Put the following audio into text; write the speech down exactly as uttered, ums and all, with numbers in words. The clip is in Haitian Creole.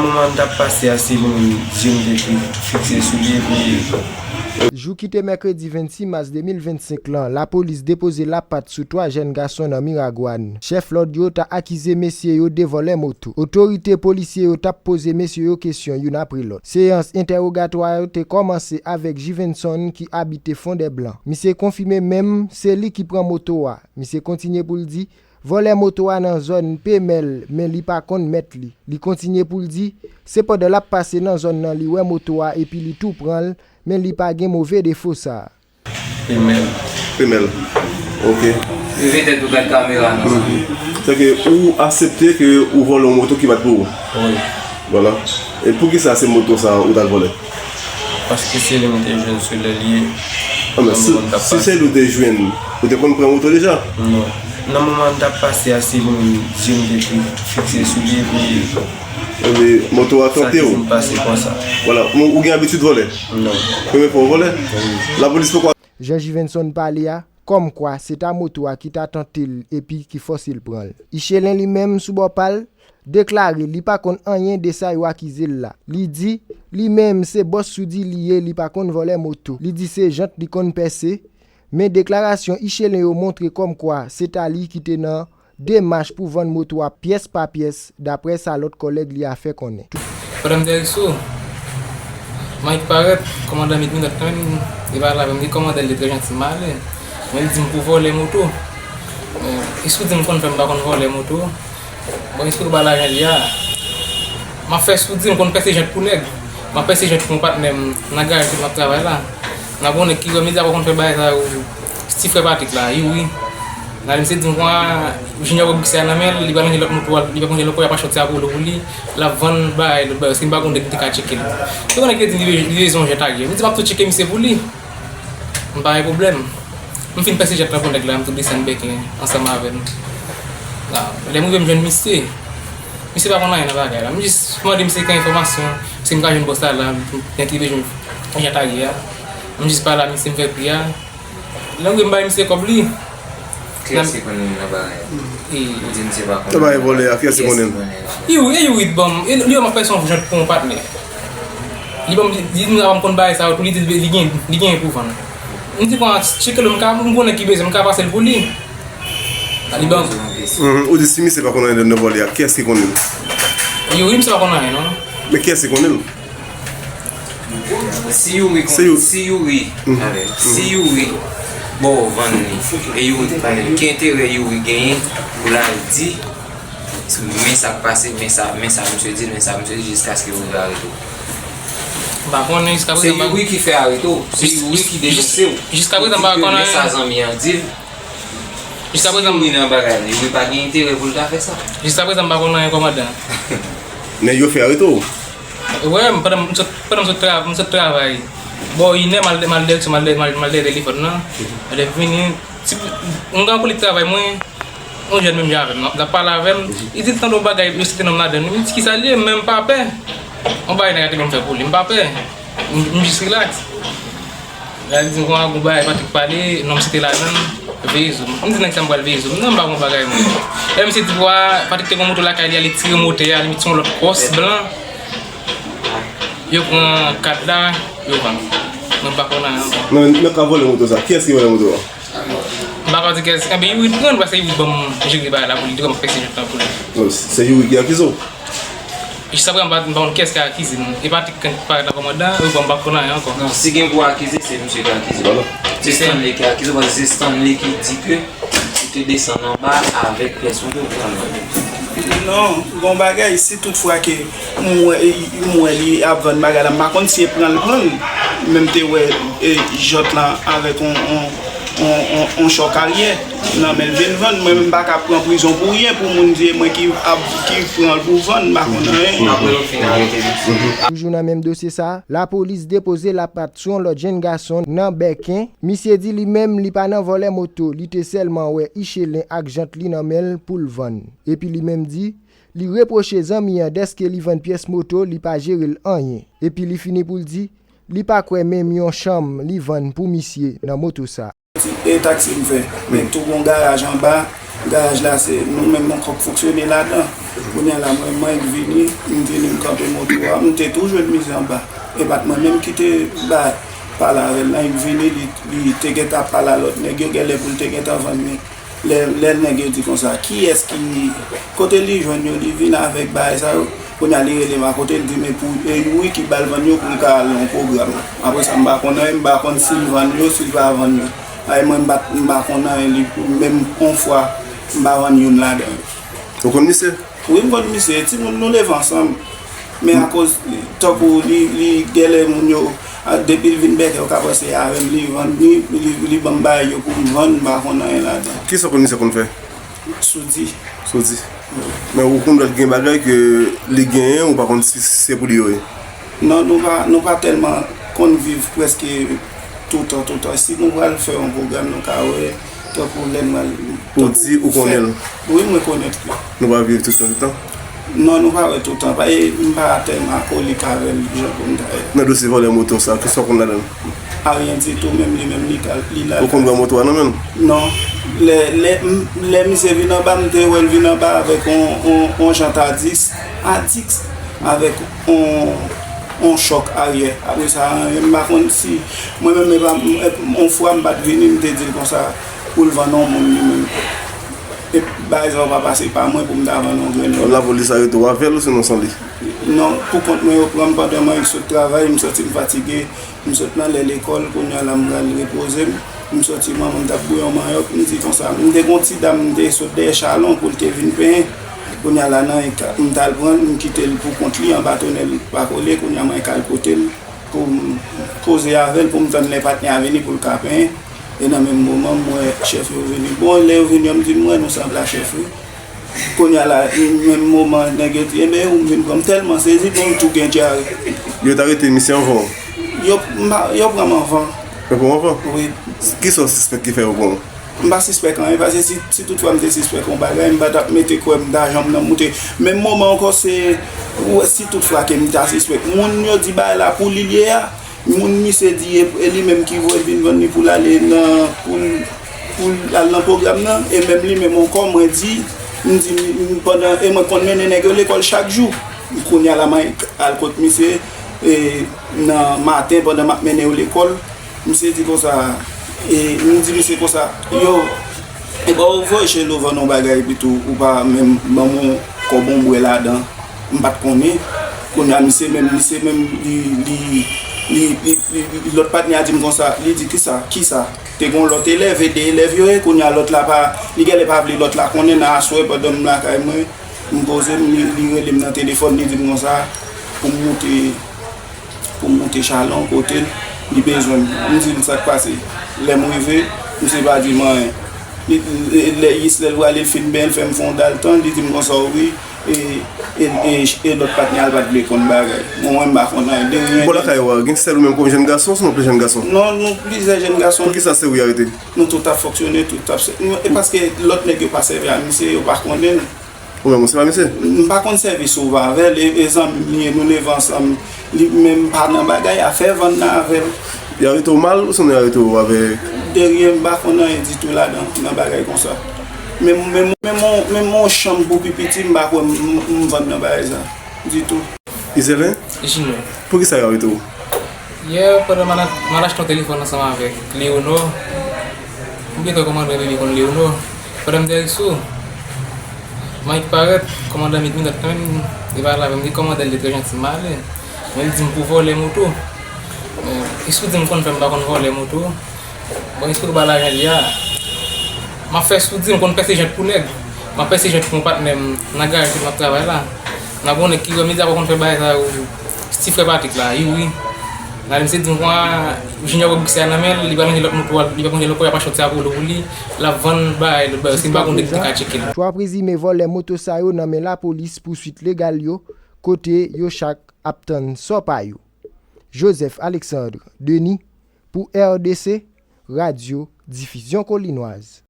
Nan moman m t ap pase a, se li menm je m te fi- fikse sou li, epi Jou ki te mèkredi vennsis mas de mil vennsenk lan, lapolis depoze lapat sou twa jèn gason nan Miragwàn. Chèf lòd yo ta akize mesye yo de vòlè moto. Otorite polisye yo t ap poze mesye yo kesyon youn apre lòt. Seyans entèwogatwa yo te kòmanse avèk Jivenson ki abite Fondèblan. Misye konfime menm se li ki pran moto a. Misye kontinye pou l di, vòlè moto a nan zòn Pemèl, men li pa konn mèt li. Li kontinye pou l di, se pandan l ap pase nan zòn nan li wè moto a epi li tou pran l, men li pa gen move defo sa a. Pemèl. Pemèl. Ok. Leve tèt ou gad kamera nan. Mhm. Sèke ou aksepte ke ou vòlè yon moto ki pa t pou ou? Wi. Vwala. E poukisa se moto sa ou t al vòlè? Paske se li m te jwenn sou lè l ye. Ah, men si, si se li ou te jwenn, ou te konn pran moto deja? Non. Nan moman m t ap pase a, se li menm je m te fi- fikse sou li, epi Epi moto a tante w. Sa ki vin pase konsa. Vwala. Ou, ou gen abitid vòlè? Non. Premye fwa w vòlè? Wi. Lapolis poko. Jan Jivenson pale a, kòmkwa se ta moto a ki ta tante l epi ki fòse l pran l. Ichelen li menm sou bò pa l, deklare li pa konn anyen de sa yo akize l la. Li di, li menm se bòs Soudi li ye, li pa konn vòlè moto. Li di se jant li konn pèse, men deklarasyon Ichelen yo montre kòmkwa se ta li ki te nan demach pou vann moto a pyès pa pyès, daprè sa lòt kòlèg li a fè konnen. Pandan m te sou, Mike parèt, kòmandan Mike Minot kanmenm, li pale avè m, li kòmande l, li trè janti, m ale. Men li di m pou vòlè moto. Men, Soudi m konn fè m pa konn vòlè moto. Bon, espre w ba lajan li a. M ap fè Soudi, m konn pèse jant pou nèg. M ap pèse jant pou yon patnè m nan garaj kote m ap travay la. Nan bon nèg ki wè m, li di a, ou konn fè bagay sa yo. Ti frè Patrick la, Youri. Nan li, misye di m, kwa, Junior wè boukse a nan men l, li pral ranje lòt moto a, li pral ranje lòt, kote y ap achte yon ti Apollo pou li. L ap vann bagay, lòt bagay, paske m pa konn nèg ki te ka tcheke l. Se yon nèg ki te di li be- li bezwen yon jant aryè. M di, m ap tou tcheke misye pou li. M pa gen pwoblèm. M fin pèse jant lan pou nèg la, m tou desann Bèken ansanm avè l. Lè m rive, m jwenn misye. Misye pa konn anyen nan bagay la. M jis mande misye kèk enfòmasyon, si m ka jwenn bòs la la, m gen ti bezwen jant aryè a. M jis pale a misye, m fè pri a. Lè m rive, m bay misye kòb li. Kiyès ki konn li nan bagay la? Ou di misye pa konn li nan bagay la. Kiyès ki konn li? Youri, e Youri t ban m. E li ban m ap fè se yon jant pou yon patnè. Li ban m, li di m sa pa m konn bagay sa yo tou, li di li gen, li gen pou vann. M di, bon, tcheke l, m ka, m konnen ki bezwen, m ka pase l pou li. Li ban m. Mhm. Ou di si misye pa konn anyen nan vòlè a, kiyès ki konn li? Youri, misye pa konn anyen, non. Men kiyès ki konn li? Si Youri konn, si Youri, si Youri ba w vann li, e Youri te pale, ki enterè Youri genyen pou l al di, men sa k pase, men sa, men sa misye di, men sa misye di, jiskaske Youri arete w? M pa konnen, jiskaprezan, se Youri ki fè arete w, se Youri ki denonse w. Jiskaprezan, m pa konnen. Men sa zanmi an di l. Jiskaprezan, si Youri nan bagay la, Youri pa gen enterè pou l ta fè sa. Jiskaprezan, m pa konnen anyen, kòmandan. Men yo fè arete w? Wè, m, pandan m sot, pandan m sot tra- m sot travay, bò inè, m al, m al direksyon, m al, m al, m al dèyè telefòn nan. Lè m vini, ti, yon gran kolik travay mwen, yon jèn menm jan avè m, l ap pale avè m, li di l tande yon bagay, yo site non m ladan l. M di, kisa l ye? Men m pa pè. Yon bagay nèg la te vin fè pou li, m pa pè. M, m jis rilaks. Lè l di m konsa, gon bagay Patrick pale, non m site ladan l, veye zo m. M di nèg sa m pral veye zo m. Non, m pa gon bagay mwen. Lè misye di, wa, Patrick te gon moto lakay li, ale tire motè a, li met sou yon lòt kòs blan. Yo pran kad la, yo vann. Non, m pa konn anyen ankò. Non, men nèg k ap vòlè moto sa, kiyès ki vòlè moto a? M pa ka di kiyès, enben Youri t pran l, paske Youri ban m jere bagay la pou li, li di m ap pèse jant lan pou li. Non, se Youri ki akize w? Jiskaprezan, m pa, m pa konn kiyès ki akize m. E Patrick ki parèt la kòmandan, ou pa, m pa konn anyen ankò. Non, si gen pou akize, se misye ki akize w. Vwala. Se Stanley ki akize w, paske se Stanley ki di ke ou te desann anba avèk pyès moto pou al vann. Non, gon bagay, si tout fwa ke m wè, m wè li ap vann bagay la, m pa konn si e pran l pran l. Men m te wè, e, jant lan avèk on, on, on, on, on chòk aryè nan men l vin vann. Mwen menm m pa ka pran prizon pou ryen pou moun di e mwen ki ap, ki pran l pou vann, m pa konn anyen. Apre yo fin arete misye. Toujou nan menm dosye sa, lapolis depoze lapat sou yon lòt jèn gason nan Bèken. Misye di li menm li pa nan vòlè moto, li te sèlman wè Ichelen ak jant li nan men l pou l vann. Epi li menm di, li repwoche zanmi an dèske li vann pyès moto, li pa jere l anyen. Epi li fini pou l di, li pa kwè menm yon chanm li vann pou misye nan moto sa. E taksi m fè, men tou gon garaj anba, Garaj la, se nou menm, yon kòk fonksyone ladan. Kounye a la, mwen, mwen k vini, m vini, m kanpe moto a, m te tou jwenn mize anba. E pa t mwen menm ki te ba pale avè l lan, li vini, li, li te gentan ap pale a lòt nèg yo, genlè pou l te gentan vann, men lè, lè nèg yo di konsa, kiyès ki, kote li jwenn yo, li vin avèk bagay sa yo, kounye a li rele m akote, li di, men pou, e Youri ki ba l vann yo pou l ka al nan pwogram. Apre sa, m pa konn anyen, m pa konn si l vann yo, si l pa vann yo. Ay, mwen, m pa, m pa konn anyen, li, menm yon fwa, m pa vann youn ladan yo. Ou konn misye? Wi, m konn misye. Timoun, nou leve ansanm. Men akoz, tankou li, li genlè moun yo, a, depi l vin bèkè, yo ka panse avè m, li vann, li, li, li ban m bagay yo pou m vann, m pa konn anyen ladan. Kisa w konn misye konn fè? Soudi. Soudi. Men ou konn lè gen bagay ke li genyen, ou pa konn si se pou li yo ye? Non, nou pa, nou pa tèlman konn viv prèske toutan, toutan. Si nou pral fè yon pwogram, nou ka wè, tankou lè n pral. Ou di ou konnen l? Wi, mwen konnen l. Nou pa viv toutan, toutan? Non, nou pa wè toutan. Pa, e, m pa tèlman akolik avè l, jan pou m ta wè. Nan dosye vòlè moto sa, kisa w konn ladan l? Aryen ditou, menm li menm li ka, li la. Ou konn pran moto a nan men l? Non. Lè, lè, m, lè misye vin anba, m te wè l vin anba avèk on, on, on jant a dis, a dis, avèk on, on chòk aryè. Apre sa, m pa konn si, mwen menm, e pa, m, e, on fwa m pa t vini, m te di l konsa pou l vann on moun li menm. E bagay sa yo pa pase pa mwen pou m ta vann on grenn moun. Lapolis arete w avè l ou sinon san li? Non, pou kont mwen yo pran m pandan mwen sot travay, m santi m fatige. M sot nan lè lekòl, kounye a la m pral repoze m. M soti, manman m t ap bouyi yon manyòk, m di konsa, m te gon ti dam, m te sot dèyè chalon pou l te vin penyen. Kounye a la nan, m t al pran l, m kite l pou kont li anba tonèl pa kole, kounye a mwen k al pote l pou m koze avè l, pou m tann lè patnè a vini pou l ka penyen. E nan menm moman, m wè chèf yo vini. Bon, lè yo vini an, m di, m wè nou sanble a chèf wi. Kounye a la, menm moman, nèg yo di, enben, ou m vin pran. M tèlman sezi, bon, m tou gen dyare. Yo t arete misye anvan w? Yo, m pa, yo pran m anvan. Yo pran w anvan? Wi. Kisa w sispèk ki fè yo pran w? M pa sispèk anyen, paske si, si toutfwa m te sispèk yon bagay, m pa t ap mete kwè m ta janm nan moute. Menm moman ankò, se, ou wè, si toutfwa ke m ta sispèk, moun yo di bagay la pou li l ye a, moun misye di e, e li menm ki voye l vin vann li pou l ale nan, pou l, pou l al nan pwogram nan, e menm li menm ankò, mwen di, m di, m, m, pandan, e mwen konn mennen nèg yo lekòl chak jou. Kounye a la, mwen al kot misye, e, nan maten, pandan m ap mennen yo lekòl, misye di konsa, e, m di misye konsa, yo, e ba w voye Chelo vann yon bagay pito, ou pa menm ban m yon kòb yon bwè ladan. M pa t konnen. Kounye a, misye menm, misye menm, li, li, lòt patnè a di m konsa, li di, kisa, kisa? Te gon lòt elèv, e de elèv yo ye, kounye a lòt la pa, li genlè pa vle lòt la konnen nan aswè pandan m lakay mwen, m poze m, li, li rele m nan telefòn, li di m konsa, pou m moute, pou m moute chalon kote l, li bezwen m. M di l sa k pase. Lè m rive, misye pa di m anyen. Li, lè, lè, lè l prale, l fin benyen, l fè m fè yon dal tann, li di m konsa, wi, e, e, e, e lòt patnè a l pa t vle konn bagay. Bon, mwen, m pa konn anyen de ryen. Bò lakay ou a, gen sèl ou menm kòm jèn gason, osinon plizyè jèn gason? Non, nou plizyè jèn gason. Poukisa se ou y arete? Nou tout ap fonksyone, tout ap se, nou, e paske lòt nèg yo pa sèvi a misye, yo pa konnen l. Ou menm, ou se pa misye? M pa konn sèvi sou avè l, e, e zanmi m li ye, nou leve ansanm, li menm pa nan bagay, afè vann nan avè l. Y arete w mal, osinon y arete w avèk? De ryen, m pa konn anyen ditou ladan, nan bagay konsa. Men, men, men, men, men yon chanm pou pi piti, m pa kwè m, m, m vann nan bagay sa, ditou. Izelin? Junior. Poukisa yo arete w? Yè, pandan m al, m al achte yon telefòn ansanm avèk Leonor, m gen kòmandan li konn Leonor. Pandan m te sou, Mike parèt, kòmandan Mike Minot kanmenm, li pale avè m, li kòmandan li te trè janti, m ale. Men li di m pou vòlè moto. Men, espri di m konn fè m pa konn vòlè moto. Bon, espri ba lajan li a. M ap fè sou di m konn pèse jant pou nèg. M ap pèse jant pou yon patnè m nan garaj kote m ap travay la. Nan bon nèg ki wè m, li di a ou konn fè bagay sa yo. Ti frè Patrick la, Youri. Nan li misye di m kwa Junior wè boukse a nan men l, li pral ranje lòt moto a, li pral ranje lòt kòb a pa chòt sa pou li, pou li. L ap vann bagay, lòt bagay, paske m pa konn nèg ki te ka tcheke l. Twa prezime vòlè moto sa yo nan men lapolis pou swit legal yo, kote yo chak ap tann sò pa yo. Joseph Alexandre Denis pou R D C, Radyo Difizyon Kolinwaz.